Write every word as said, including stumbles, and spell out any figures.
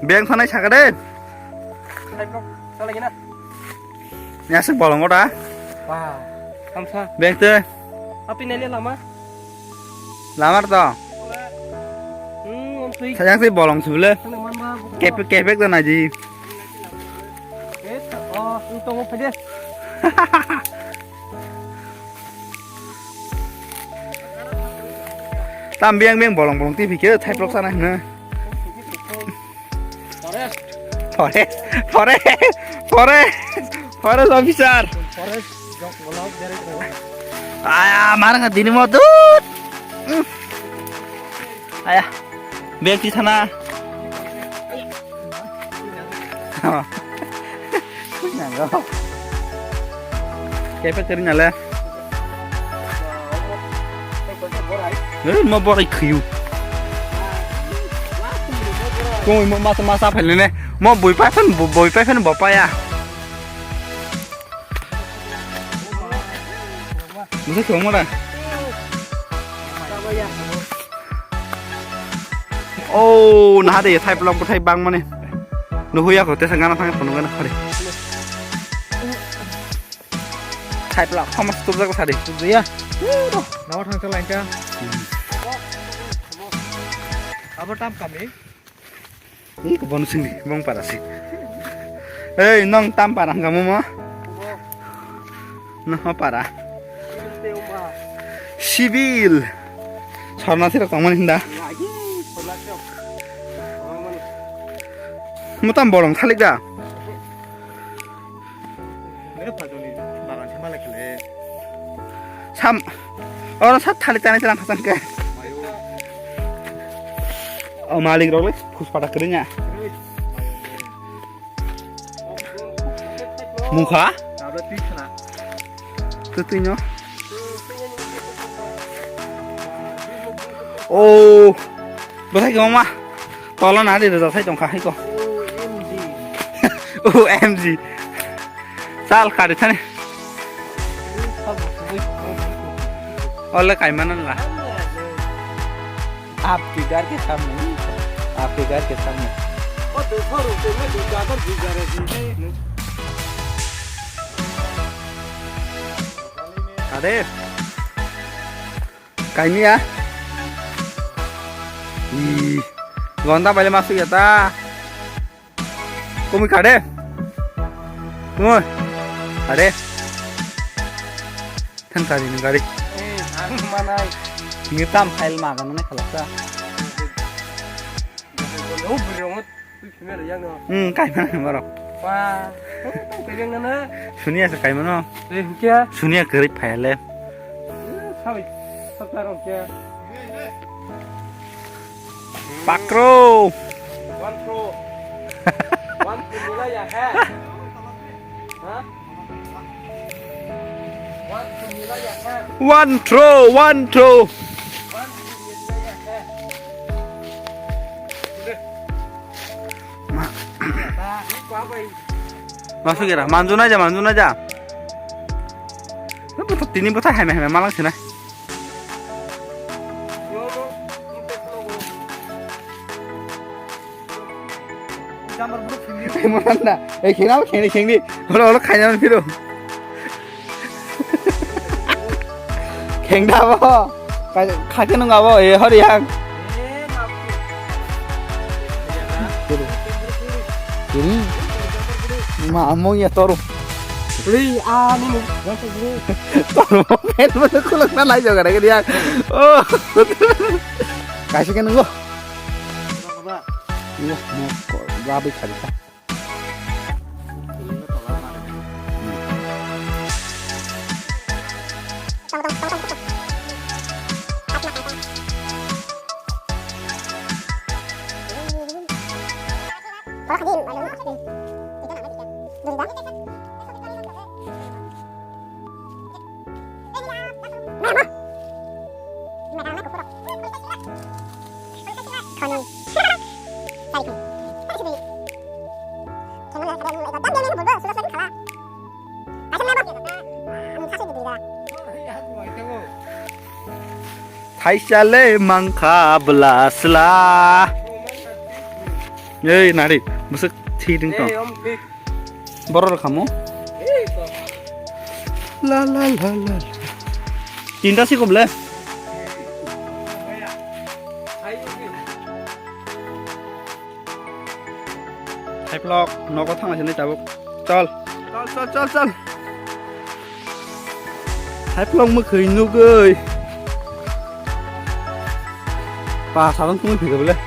Beng thanai saka de. Hai bro, salai gina. Ni asuk bolong kota. Wah, kamsa. Beng te. Api nai le lama. Lamar to. Hmm, om tui. Sayang si bolong sibule. Sana man ba. Kepek kepek to naji. Eh, oh, untung mo pede. Tam biang biang bolong bolong tipi ke thai plok sana hna. Forest. Forest, forest, forest, forest officer. Forest, jok golok, jare ko. Aya, marang dini mo tut. Aya, beti sana. Kepe kari nale. Eh, mo borai khiu. Kung mo masa masa phel ne. Mo bui pa phan bui pa phan bo pa ya. Musa kung mo da. Oh, nah de thai plok thai bang mane. Nuhuya ko tesa gana thang phone gana khare. Thai plok thomas tu jago sadi. Tujuya. Nawa thang chalai ka. Abo tam kami. Ni ko bon sini bong para si. Ei, nong tam para hangka mo mo. Nong para. Civil. Sarnasi rok tongmani hinda. Mutam bolong thalik da. Sam. Oro sat thalik tani tang khasan ke. O malik rok le phus pata kri nya. Mungkha? Tabla twi khna. Twi twi no. Oh, bwthai kwbangma. Tola nari rwjak sai tongkha hai ko. O M G. O M G. Chal kari thani. Ole kaimana la. आपके घर के सामने, आपके घर के सामने। वो देखो, रुको, मैं दूसरा घर घुस जा रहे थे। अरे, kaimia. Ih, gonda bale masuk ya ta. Kumi kade? Kumi kade? Than kari ni gari. Eh, ang manai. Ni tam file ma gana ne khalaksa. Oh, beri rongot. Hmm, kai mana maro. Wah, kai yang mana? Sunia se kai mana? Eh, hukya. Sunia kerip file. Sabai, sabai rong kya. Pakro. One pro. One pro mila ya hai. Ha? One pro mila ya hai. One pro, one pro. One pro mila ya hai. Ma. Ba, ini apa ini? Masuk ya, manjuna aja, manjuna aja. Tini bwthai hamya hamya malang sini. Emon na, eh, khena, khena, khengdi. Olo, olo, khaina phiro. Khengda bo. Khai, khai nung abo, eh, hori yang. Ini. Ma, among ya toru. Ri, ah, ini. Toru, pen, mana kulak na lai jogar, ya. Oh. Kasih kan nunggu. Iya, mau kok rapi kali, Pak. Thaisa le mangkha bwla sla. Ei, nari, bwswk thiding tong. Borok rok kamo. La, la, la, la, la. Tinta si koble. Haiplok, nogo thangna sini tabuk. Chol. Chol, chol, chol, chol. Haiplok mwkhwi nugwi. Pa, sabang tungwi phikha bole.